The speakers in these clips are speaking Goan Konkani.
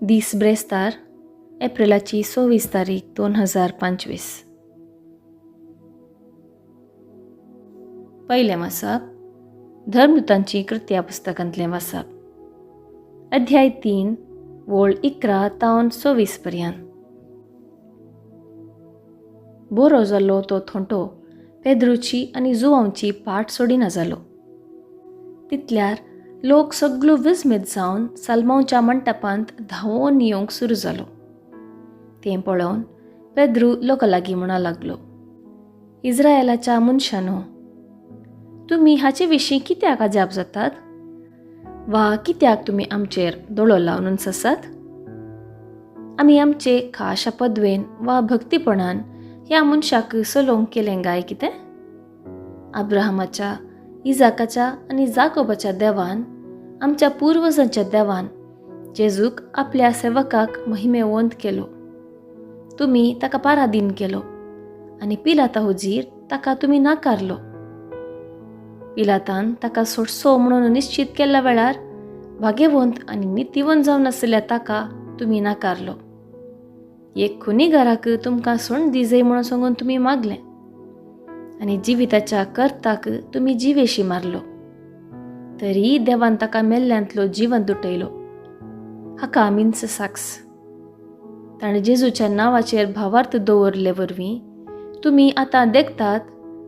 दीस ब्रेस्तार, एप्रिलाची 26 तारीख 2025. पयलें वाचप धर्मदूतांची कृत्या पुस्तकांतलें वाचप, अध्याय 3 वोळ 11 तावन 26 पर्यंत. बोरो जालो तो थोंटो पेद्रूची आनी जुवांवची पाट सोडिना जालो. तितल्यार लोक सगळो विस्मीत जावन सालमांवच्या मंटपांत धांवोन येवंक सुरू जालो. तें पळोवन पेद्रू लोकां लागीं म्हणा लागलो, इस्रायलाच्या मनशानो, तुमी हाचे विशीं कित्याक अजाप जातात वा कित्याक तुमी आमचेर दोळो लावन आसात? आमी आमचे खाशा पदवेन वा भक्तीपणान ह्या मनशाक सलोंक केलें काय कितें? अब्राहमाच्या, इजाकाच्या आनी जाकोबाच्या देवान, आमच्या पुर्वजांच्या देवान जेजूक आपल्या सेवकाक महिमेवंत केलो. तुमी ताका पारादीन केलो आनी पिलाता हुजीर ताका तुमी नाकारलो. पिलातान ताका सोडसो म्हणून निश्चित केल्ल्या वेळार भाग्यवंत आनी नितीवंत जावन आशिल्ल्या ताका तुमी नाकारलो. एक खुनीगाराक तुमकां सोण दिजय म्हणून सांगून तुमी मागलें आनी जिविताच्या कर्ताक तुमी जिवेशी मारलो. तरी देवान ताका मेल्ल्यांतलो जिवंत उठयलो. हाका आमीच साक्ष. ताणें जेजूच्या नांवाचेर भावार्थ दवरले वरवीं तुमी आतां देखतात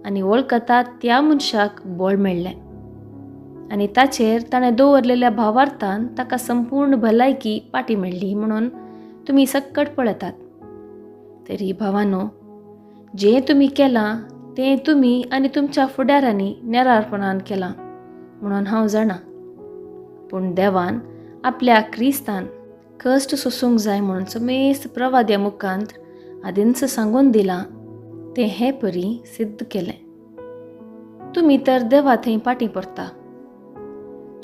आनी वळखतात त्या मनशाक बळ मेळ्ळें आनी ताचेर ताणें दवरलेल्या भावार्थान ताका संपूर्ण भलायकी पाटी मेळ्ळी म्हणून तुमी सक्कट पळयतात. तरी भावानो, जें तुमी केलां तें तुमी आनी तुमच्या फुडारांनी नेरारपणान केलां म्हणून हांव जाणा. पूण देवान आपल्या क्रिस्तान कश्ट सोसूंक जाय म्हणून समेस्त प्रवाद्या मुखांत आदींच सांगून दिलां तें हे परी सिद्ध केलें. तुमी तर देवा थंय फाटीं पडटा.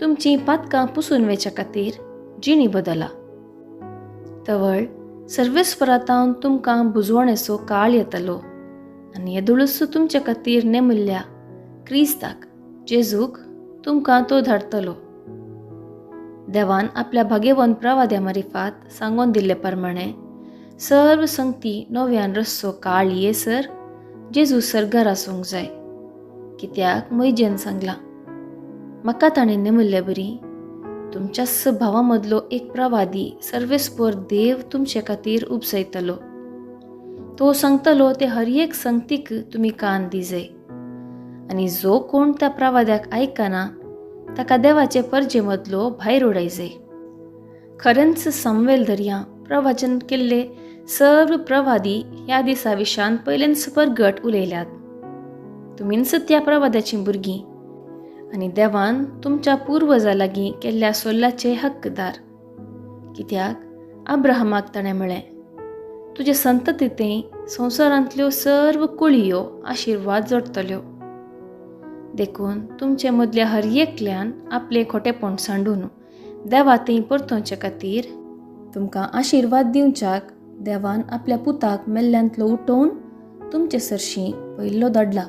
तुमचीं पातकां पुसून वेच्या खातीर जिणी बदला. तवळ सर्वेस्परातावन तुमकां बुजवणेचो काळ येतलो आनी येदोळूच तुमचे खातीर नेमिल्ल्या क्रिस्ताक जेजूक तुमकां तो धाडटलो. देवान आपल्या भाग्यवंत प्रवाद्या मारिफात सांगून दिल्ले प्रमाणे सर्व संगती नव्यान रस्सो काळ येसर जेजू सर्गार आसूंक जाय. कित्याक मैजेन सांगलां, म्हाका ताणें नेमिल्ले बरी तुमच्याच भावा मदलो एक प्रवादी सर्वेस्पर देव तुमचे खातीर उपजयतलो. तो सांगतलो ते हर एक संगतीक तुमी कान दिजय आनी जो कोण त्या प्रवाद्याक आयकना ताका देवाचे परजे मदलो भायर उडयजय. खरेंच समवेल दर्या प्रवाचन केल्ले सर्व प्रवादी ह्या दिसा विशान पयलेंच परगट उलयल्यात. तुमीच त्या प्रवाद्याचीं भुरगीं आनी देवान तुमच्या पुर्वजा लागीं केल्ल्या सोल्लाचे हक्कदार. कित्याक अब्राहमाक ताणें म्हळें, तुजे संततींत संवसारांतल्यो सर्व कुळयो आशिर्वाद जोडटल्यो. देखून तुमचे मदल्या हर एकल्यान आपलें खोटेपण सांडून देवा थंय परतोवचे खातीर तुमकां आशिर्वाद दिवच्याक देवान आपल्या पुताक मेल्ल्यांतलो उठोवन तुमचे सरशीं पयल्लो धाडला.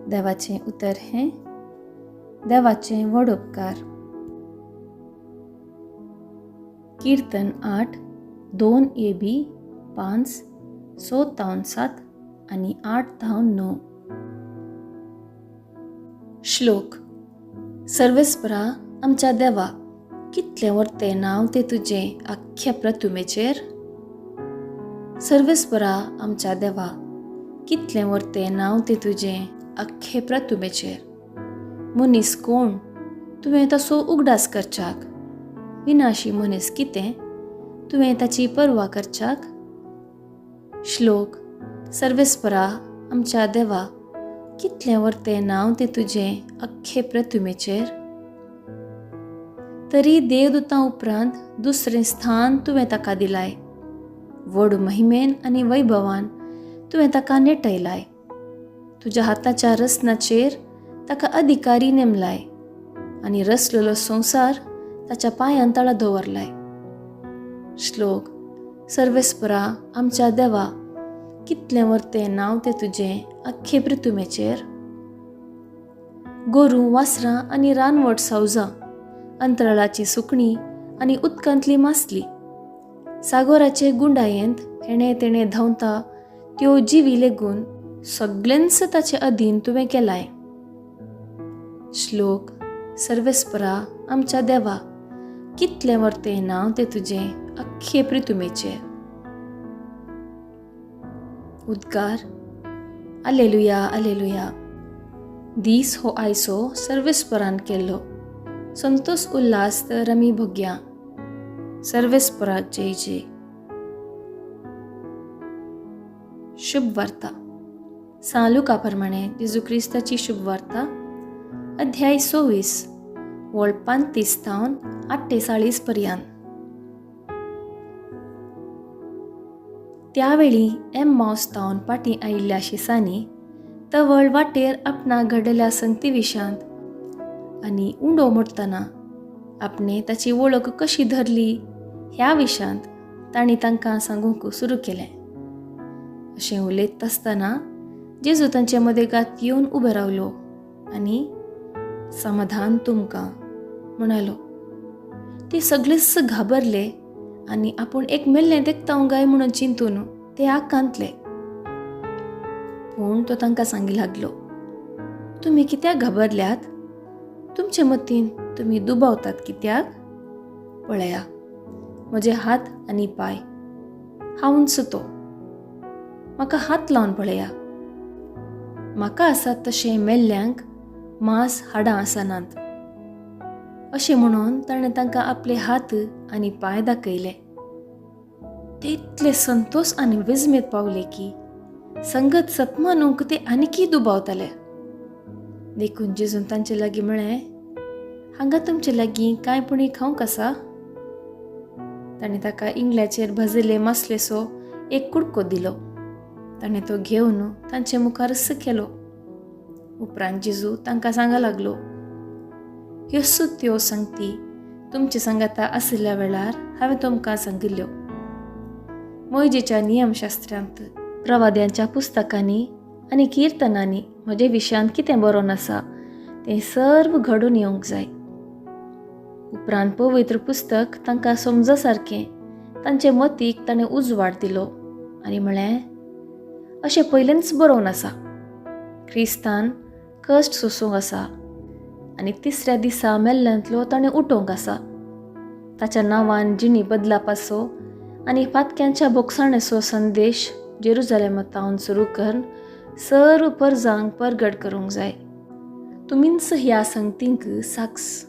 देवाचें उतर हें देवाचें व्हड उपकार. कीर्तन 8, 2 AB 5, 6 7 आनी 8 9. श्लोक. सर्वेस्परा आमच्या देवा, कितलें व्हरतें नांव तें तुजें आख्ख्या प्रतिमेचेर. सर्वेस्परा आमच्या देवा, कितलें व्हरतें नांव तें तुजें आख्खे प्रतिमेचेर. मनीस कोण तुवें तसो उगडास करच्याक, विनाशी मनीस कितें तुवें ताची पर्वा करच्याक. श्लोक. सर्वेस्परा आमच्या देवा, कितलें व्हरतें नांव तें तुजें आख्खे प्रतिमेचेर. तरी देवदूतां उपरांत दुसरें स्थान तुवें ताका दिलाय. व्हड महिमेन आनी वैभवान तुवें ताका नेटयलाय. तुज्या हाताच्या रचनाचेर ताका अधिकारी नेमलाय आनी रचलेलो संवसार ताच्या पांयान तळा दवरलाय. श्लोक. सर्वेस्परा आमच्या देवा, कितलें व्हरतें नांव तें तुजें आख्खे पृथुमेचेर. गोरूं, वासरां आनी रानवट सावजां, अंतराळाचीं सुकणीं आनी उदकांतली मासली, सागोराचे गुंडायेंत हेणे तेणे धांवता त्यो जिवी लेगून सगळेंच ताचे अधीन तुवें केलाय. श्लोक. सर्वेस्परा आमच्या देवा, कितलें वर्तें नांव तें तुजें अख्खे प्रितुमेचेर. उद्गार. आलेलुया आलेलुया. दीस हो आयचो सर्वेस्परान केल्लो, संतोष उल्हास तर आमी भोग्या. सर्वेस्पराक जय जय. शुभ वार्ता. सां लुका प्रमाणे जेजू क्रिस्ताची शुभ वार्ता, अध्याय 26, वळ 35 थावन 48 पर्यंत. त्यावेळी एम्मावस थावन फाटीं आयिल्ल्या शिसांनी तवळ वाटेर आपणाक घडलेल्या संगती विशांत आनी उंडो मोडटना आपणे ताची वळख कशी धरली ह्या विशांत तांणी तांकां सांगूंक सुरू केलें. अशें उलयत आसतना जेजू तांचे मदेगात येवन उबो रावलो आनी समाधान तुमकां म्हणालो. ते सगळेच घाबरले आनी आपूण एक मेल्लें देखता गाय म्हणून चिंतून ते आकांतले. पूण तो तांकां सांगी लागलो, तुमी कित्याक घाबरल्यात? तुमचे मतीन तुमी दुबावतात कित्याक? पळया म्हजे हात आनी पांय, हांवूच तो. म्हाका हात लावन पळया. म्हाका आसात तशें मेल्ल्यांक मांस हाडां आसनात. अशें म्हणून ताणें तांकां आपले हात आनी पांय दाखयले. ते इतले संतोष आनी विजमेत पावले की संगत सतमानूंक ते आनीकी दुबावताले. देखून जेजून तांचे लागीं म्हळें, हांगा तुमचे लागीं कांय पुणी खावंक आसा? ताणें ताका इंगल्याचेर भाजिल्ले मासलेसो एक कुडको दिलो. ताणें तो घेवन तांचे मुखारच केलो. उपरांत जेजू तांकां सांगा लागलो, ह्यो त्यो संगती तुमचे सांगाता आशिल्ल्या वेळार हांवें तुमकां सांगिल्ल्यो. मोयजेच्या नियमशास्त्रांत, प्रवाद्यांच्या पुस्तकांनी आनी किर्तनांनी म्हजे विशयांत कितें बरोवन आसा तें सर्व घडून येवंक जाय. उपरांत पवित्र पुस्तक तांकां समजा सारकें तांचे मतीक ताणें उजवाड दिलो आनी म्हळें, अशें पयलेंच बरोवन आसा, क्रिस्तान कश्ट सोसूंक आसा आनी तिसऱ्या दिसा मेल्ल्यांतलो ताणें उठोवंक आसा. ताच्या नांवान जिणी बदलापाचो आनी पातक्यांच्या बोगसाणेचो संदेश जेरुजालेमा थावन सुरू करून सर्व परजांक परगट करूंक जाय. तुमीच ह्या संगतींक साक्ष.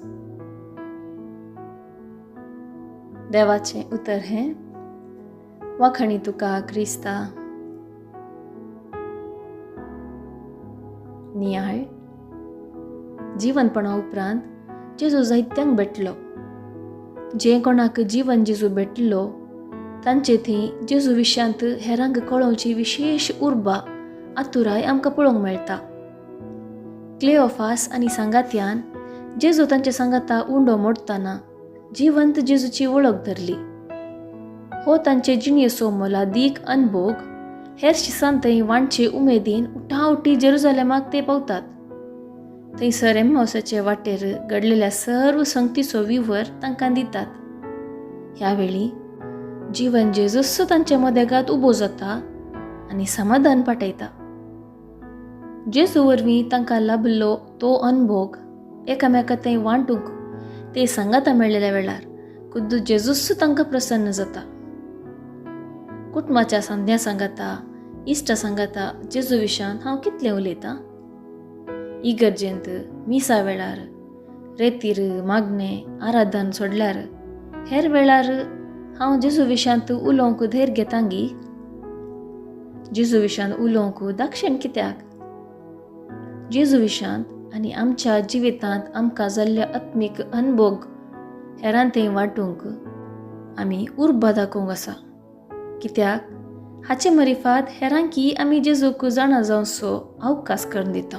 देवाचें उतर हें. वाखणी तुका क्रिस्ता. नियाळ. जिवनपणा उपरांत जेजू जायत्यांक भेटलो. जे कोणाक जीवन जेजू भेटलो तांचे थंय जेजू विशयांत हेरांक कळोवची विशेश उर्बा आतुराय आमकां पळोवंक मेळटा. क्लेओफास आनी सांगात्यान जेजू तांचे सांगाता उंडो मोडटना जिवंत जेजूची वळख धरली. हो तांचे जिणेचो मोलादीक अनभोग हेर शिसान थंय वांटचे उमेदीन उठाउठी जेरुजालेमाक ते पावतात. थंयसर एम्मावसाचे वाटेर घडलेल्या सर्व संगतीचो विवर तांकां दितात. ह्या वेळी जीवन जेजूस तांच्या मदेगात उबो जाता आनी समाधान पाठयता. जेजू वरवीं तांकां लाभलो तो अनभोग एकामेका थंय वांटूंक ते सांगाता मेळ्ळेल्या वेळार खुद्द जेजूस तांकां प्रसन्न जाता. कुटुंबाच्या सांध्या सांगाता, इश्टा सांगाता जेजू विशयान हांव कितलें उलयतां? इगर्जेंत मिसा वेळार, रेतीर मागणें आराधन सोडल्यार हेर वेळार हांव जेजू विशयांत उलोवंक धैर्य घेतांगी? जेजू विशयांत उलोवंक दाक्षेण कित्याक? जेजू विशयांत आनी आमच्या जिवितांत आमकां जाल्ले आत्मीक अनभोग हेरां थंय वांटूंक आमी उर्बा दाखोवंक आसा. कित्याक हाचे मरिफात हेरांकी आमी जेजूक जाणा जावचो अवकाश करून दिता.